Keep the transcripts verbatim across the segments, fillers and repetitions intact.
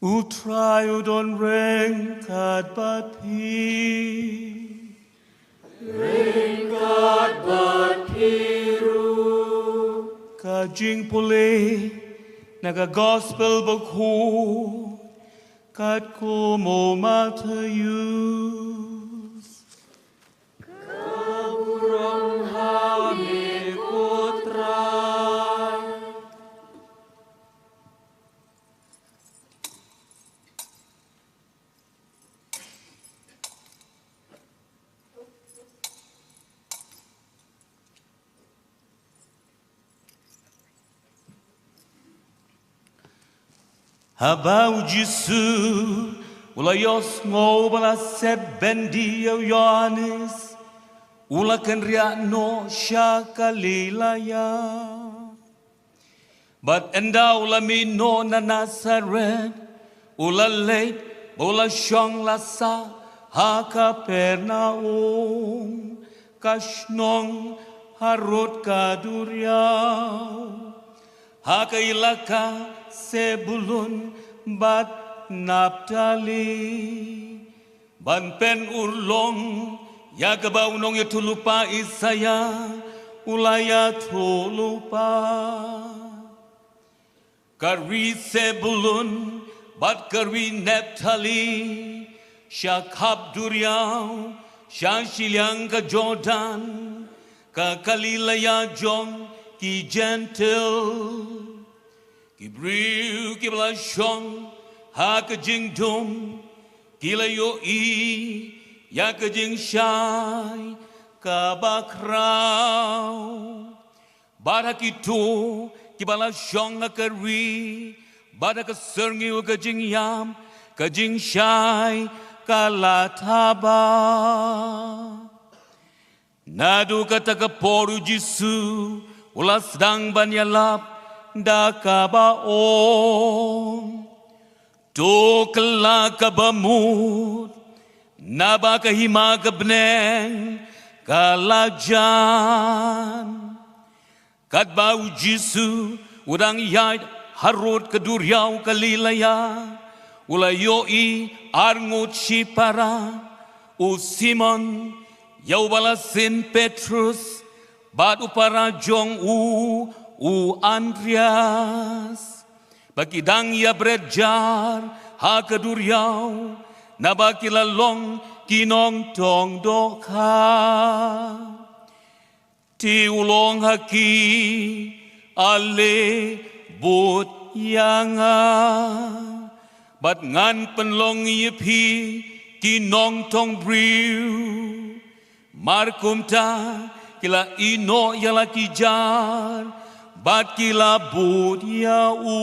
U Trai u don ryngkat bad phi. Ryngkat bad phi ruh. Ka jingpule na ka Gospel Bakhuid katkum u Mathaios. Ka burom ha me ko Trai. Haba u Jisu u la ïohsngew ba la sep byndi ïa u Ïoannis, u la kynriah noh sha Galilaya. Bad ynda u la mih noh na Nasaret, u la leit bad u la shong la sah ha Kapernaum, ka shnong harud ka duriaw, ha ka ilaka Sebulun bad Naptali. Ban pynurlong ïa kaba u nongïathuhlypa Isaïa u la ïathuhlypa. Ka ri Sebulun bad ka ri Naptali, sha khap duriaw, sha shiliang ka Jordan, ka Galilaya jong ki Jentil. Ki briew kiba la shong ha ka jingdum ki la ïohi ïa ka jingshai kaba khraw. Bad ha kito kiba la shong ha ka ri bad ha ka syrngiew ka jingïap, ka jingshai ka la thaba. Naduh kata ka por u Jisu u la sdang ban ïalap da kaba ong, to kylla kaba mut, naba ka hima ka bneng ka la jan. Katba u Jisu u dang ïaid harud ka duriaw Galilaya, u la ïohi arngut shipara, u Simon, ïa uba la syn Petrus, bad u para jong u, u Andreas. Ba ki dang ïabret jar ha ka duriaw, naba ki la long ki nongtong dohkha. Te u la ong ha ki, ale bud ïa nga, bad ngan pynlong ïa phi ki nongtong briew. Mar kumta ki la ïehnoh ïa la ki jar, bad ki la bud ïa u.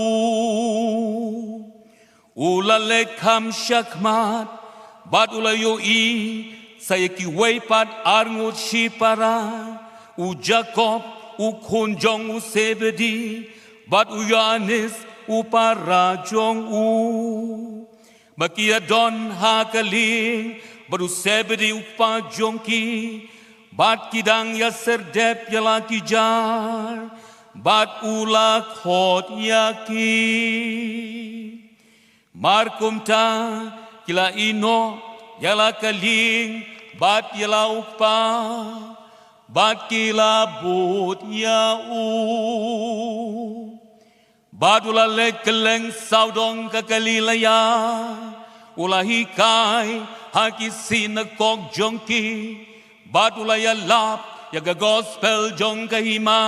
U la leit kham shakhmat, bad u la ïohi sa ïa kiwei pat arngut shipara, u Jakob u khun jong u Sebedi, bad u Ïoannis u para jong u. Ba ki ïadon ha ka lieng bad u Sebedi u kpa jong ki, bad ki dang ïasyrdep ïa la ki jar, bad u la khot ïa ki. Mar kumta ki la ïehnoh ïa la ka lieng bad ïa la u kpa, bad ki la bud ïa u. Bad u la leit kylleng sawdong ka Galilaya, u la hikai ha ki synagog jong ki, bad u la ïalap ïa ka gospel jong ka hima.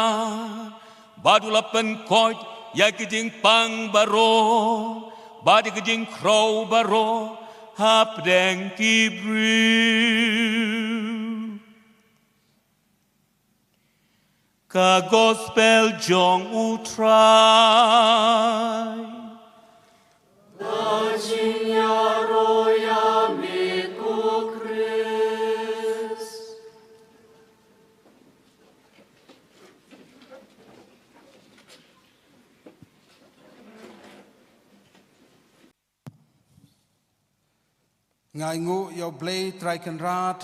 Bad u la pynkoit ïa ki jingpang baroh, bad ïa ki jingkhrew baroh hapdeng ki briew. Ka gospel jong u Trai. Ka jingïaroh ïa me ko Khrist. Nga ainguh ïa U Blei Trai Kynrad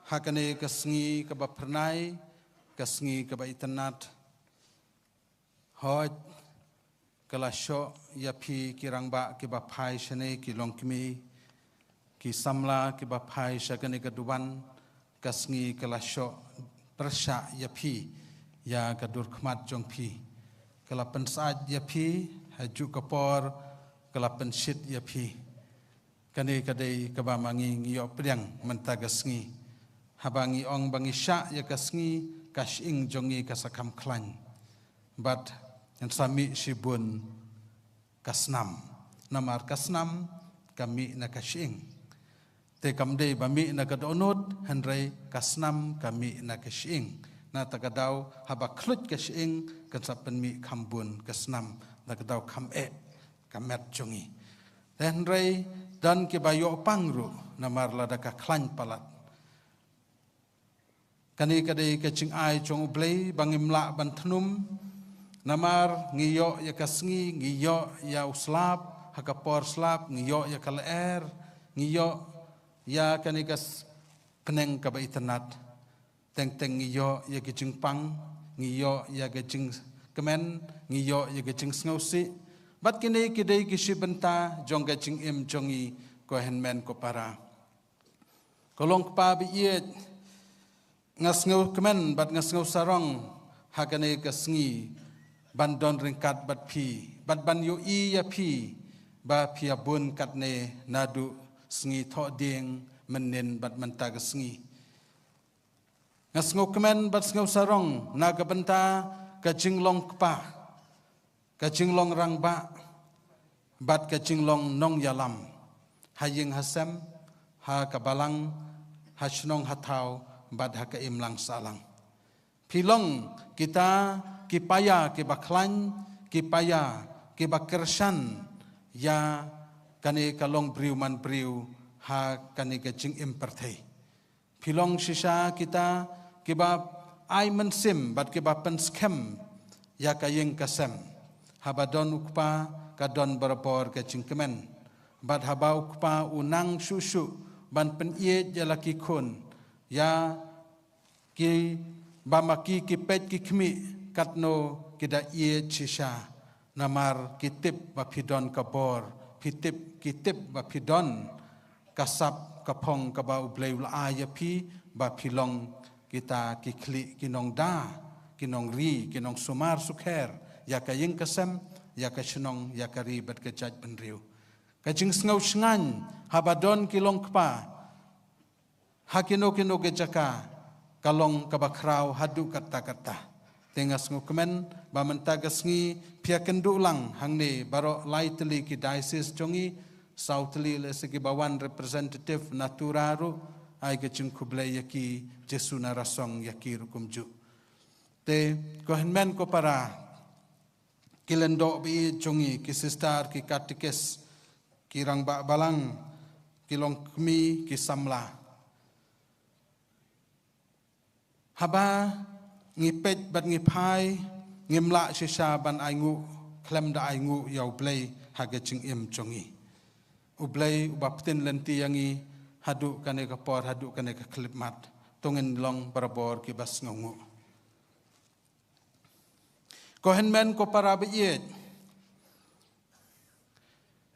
ha kane ka sngi kaba phyrnai, ka sngi kaba itynnad. Hooid, Ka la shoh ïa phi ki rangbah kiba phai shane, ki longkmie, ki samla kiba phai sha kane ka duwan, ka sngi ka la shoh pyrshah ïa phi, ïa ka dur khmat jong phi. Ka la pynsah ïa phi, ha juh ka por, ka la pynshit ïa phi. Kane ka dei kaba ma ngi ngi ïoh pdiang mynta ka sngi. Haba ngi ong ba ngi shah ïa ka sngi, ka shyieng jong ngi ka sa kham khlaiñ. Bad ngan sa mih shibun ka snam. Namar ka snam ka mih na ka shyieng. Te kam dei ba mih na ka dohnud, hynrei ka snam ka mih na ka shyieng. Na ta ka daw haba khluit ka shyieng kan sa pynmih kham bun ka snam, na ka daw kham eh ka met jong ngi. Te hynrei don kiba ïoh pang ruh namar lada ka khlaiñ palat. Kane ka dei ka jingai jong U Blei ba ngim lah ban thnum. Namar ngi ïoh ïa ka sngi, ngi ïoh ïa u slap, ha ka por slap, ngi ïoh ïa ka lyer, ngi ïoh ïa kane ka s-, bneng kaba itynnad. Teng teng ngi ïoh ïa ka jingpang, ngi ïoh ïa ka jingkmen, ngi ïoh ïa ka jingsngewsih. Bad kine ki dei ki shi bynta jong ka jingim jong ngi, ko hynmen ko para. Ko long kpa ba ïeit, nga sngewkmen bad nga sngewsarong ha kane ka sngi ban don ryngkat bad phi, bad ban ïohi ïa phi ba phi ïa bun katne naduh sngi Thohdieng, mynnin bad mynta ka sngi. Nga sngewkmen bad sngewsarong na ka bynta ka jinglong kpa, ka jinglong rangbah, bad ka jinglong nongïalam ha ïing ha sem, ha ka balang, ha shnong ha thaw, bad ha ka imlang sahlang. Phi long kita ki paia kiba khlaiñ, ki paia kiba kyrshan ïa kane ka long briew man briew ha kane ka jingim pyrthei. Phi long shisha kita kiba ai mynsiem bad kiba pynskhem ïa ka ïing ka sem. Haba don u kpa ka don barabor ka jingkmen. Bad haba u kpa u nang shuh shuh ban pynïeit ïa la ki khun, ïa ki ba ma ki ki peit ki khmih katno ki da ïeit shisha. Namar ki tip ba phi don ka bor, phi tip, ki tip ba phi don ka sap ka phong kaba U Blei u la ai ïa phi, ba phi long kita ki khlieh ki nongda, ki nongri, ki nongsumar sukher ïa ka ïing ka sem, ïa ka shnong, ïa ka ri bad ka jaitbynriew. Ka jingsngew shngaiñ haba don ki long kpa ha kino kino ki jaka ka long kaba khraw haduh katta katta. Te nga sngewkmen ba mynta ka sngi phi ïa kynduh lang hangne baroh lai tylli ki diocese jong ngi, saw tylli lehse kiba wan representative na Tura ruh, ai ka jingkhublei ïa ki, Jisu na rasong ïa ki ruh kumjuh. Te ko hynmen ko para, ki lyngdoh ba ïeit jong ngi, ki sister, ki katikis, ki rangbah balang, ki longkmie, ki samla. Haba ngi peit bad ngi phai, ngim lah shisha ban ainguh khlem da ainguh ïa U Blei ha ka jingim jong ngi. U Blei uba pynlynti ïa ngi haduh kane ka por, haduh kane ka khyllipmat. To ngin long barabor kiba sngewnguh. Ko hynmen ko para ba ïeit,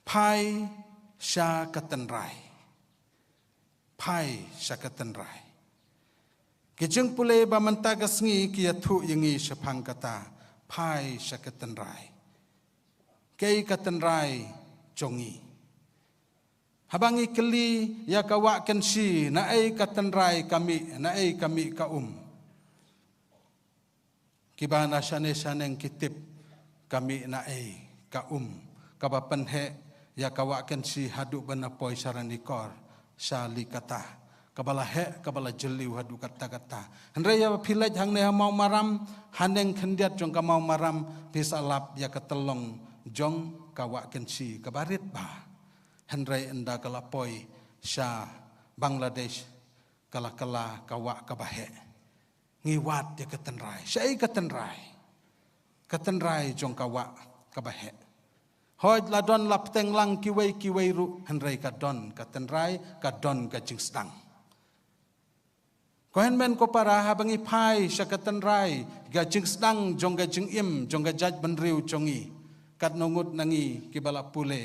phai sha ka tynrai. Phai sha ka tynrai. Ki jingpule ba mynta ka sngi ki ïathuh ïa ngi shaphang kata, phai sha ka tynrai. Kaei ka tynrai jong ngi? Haba ngi kylli ïa ka Wah Kynshi, naei ka tynrai ka mih, naei ka mih ka um? Kiba na shane shaneng ki tip ka mih naei, ka um, kaba pynheh ïa ka Wah Kynshi haduh ban poi sha Ranikor, sha Likata. Kaba la heh, kaba la jylliew haduh katta katta. Hynrei ïa phi leit hangne ha Mawmaram, haneng khyndiat jong ka Mawmaram, phi sa lap ïa ka tyllong jong ka Wah Kynshi, kaba rit bha. Hynrei ynda ka la poi sha Bangladesh, ka la kylla ka wah kaba heh. Ngi wad ïa ka tynrai. Shaei ka tynrai? Ka tynrai jong ka wah kaba heh. Hooid la don la bteng lang kiwei kiwei ruh, hynrei ka don ka tynrai, ka don ka jingsdang. Ko hynmen ko para, haba ngi phai sha ka tynrai, ka jingsdang jong ka jingim jong ka jaitbynriew jong ngi, Katno ngut na ngi kiba la pule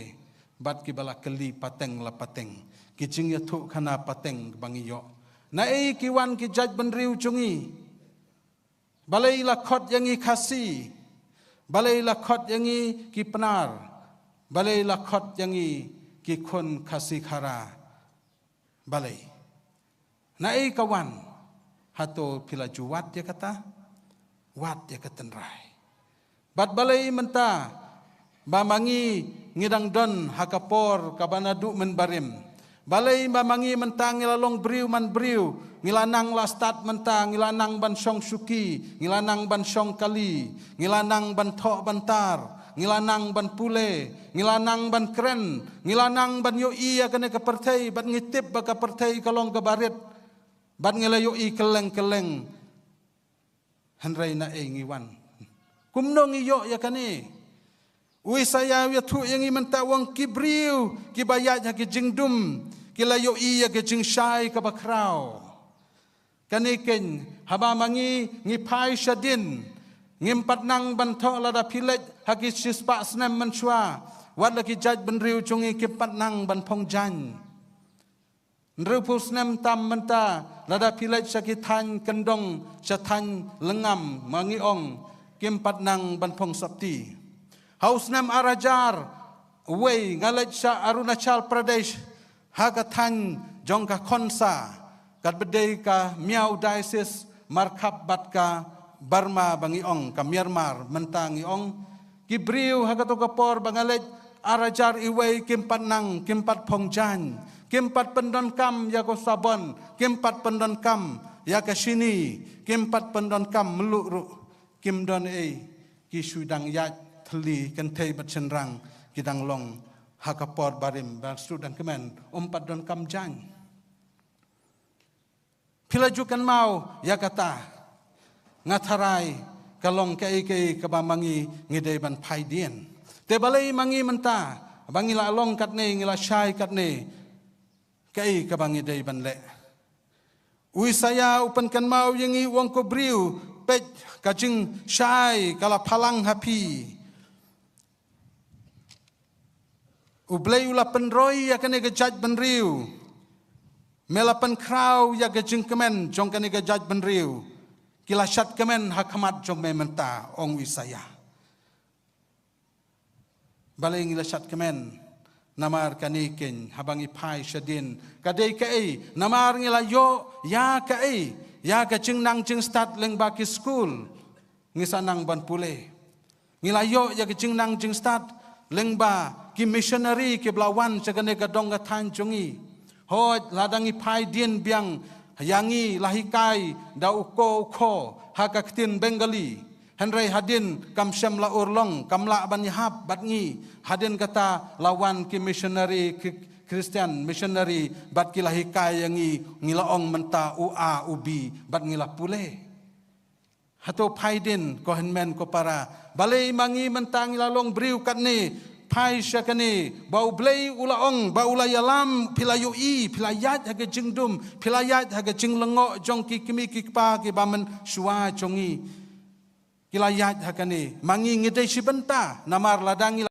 bad kiba la kylli pateng la pateng ki jingïathuhkhana pateng ba ngi ïoh? Naei ki wan ki jaitbynriew jong ngi? Balei la khot ïa ngi Khasi? Balei la khot ïa ngi ki Pnar? Balei la khot ïa ngi ki khun Khasi Khara? Balei? Naei ka wan? Hato phi la ju wad ïa kata? Wad ïa ka tynrai. Bad balei mynta ba ma ngi ngi dang don ha ka por kaba naduh mynbarim? Balei ba ma ngi mynta ngi la long briew man briew, ngi la nang la stad mynta, ngi la nang ban shong shuki, ngi la nang ban shong kali, ngi la nang ban thoh ban tar, ngi la nang ban pule, ngi la nang ban kren, ngi la nang ban ïohi ïa kane ka pyrthei, bad ngi tip ba ka pyrthei ka long kaba rit, bad ngi la ïohi kylleng kylleng. Hynrei naei ngi wan? Kumno ngi ïoh ïa kane? U Isaïah u ïathuh ïa ngi mynta, u ong ki briew kiba ïaid ha ki jingdum ki la ïohi ïa ki jingshai kaba khraw. Kane keiñ, haba ma ngi ngi phai shadien, ngim pat nang ban thoh lada phi leit ha ki shispah snem mynshuwa, wat la ki jaitbynriew jong ngi kim pat nang ban phong jaiñ. Hynriewphew snem tam mynta, lada phi leit sha ki thaiñ kyndong, sha thaiñ lyngngam, ma ngi ong, kim pat nang ban phong sopti. Ha u snem ar hajar wei nga leit sha Arunachal Pradesh, ha ka thaiñ jong ka Khonsa, katba dei ka Miao Diocese markhap bad ka Burma ba ngi ong, ka Myanmar mynta ngi ong. Ki briew ha kato ka por ba nga leit ar hajar wei kim pat nang, kim pat phong jaiñ, kim pat pyndonkam ïa ka sabon, kim pat pyndonkam ïa ka shini, kim pat pyndonkam mluh ruh, kim don ei, ki shu dang ïaid thylli kynthei bad shynrang, ki dang long ha ka por barim, ba shu dang kmen, ym pat donkam jaiñ. Phi la ju kynmaw ïa kata? Nga tharai ka long kaei kaei kaba ma ngi ngi dei ban phai dien. Te balei ma ngi mynta ba ngi la long katne, ngi la shai katne, kaei kaba ngi dei ban leh? U Isaïah u pynkynmaw ïa ngi, u ong, ko briew, peit, ka jingshai ka la phalang ha phi. U Blei u la pynroi ïa kane ka jaitbynriew. Me la pynkhraw ïa ka jingkmen jong kane ka jaitbynriew. Ki la shad kmen ha khmat jong me mynta, ong u Isaïah. Balei ngi la shad kmen? Namar kane keiñ, haba ngi phai shadien, ka dei kaei? Namar ngi la ïoh ïa kaei? Ïa ka jingnang jingstad lyngba ki skul. Ngi sa nang ban pule. Ngi la ïoh ïa ka jingnang jingstad lyngba ki missionary kiba la wan sha kane ka dong ka thaiñ jong ngi. Hooid, lada ngi phai dien biang, ïa ngi la hikai da u ko u kho ha ka ktien Bengali. Hynrei hadien kam shym la urlong, kam lah ban ïahap bad ngi. Hadien kata la wan ki missionary, ki Christian missionary, bad ki la hikai ïa ngi, ngi la ong mynta u A u B, bad ngi la pule. Hato phai dien, ko hynmen ko para? Balei ma ngi mynta ngi la long briew katne? Phai sha kane, ba U Blei u la ong, ba u la ïalam, phi la ïohi, phi la ïaid ha ka jingdum, phi la ïaid ha ka jinglyngngoh jong ki kmie ki kpa kiba mynshuwa jong ngi. Ki la ïaid ha kane, ma ngi ngi dei shi bynta, namar lada ngi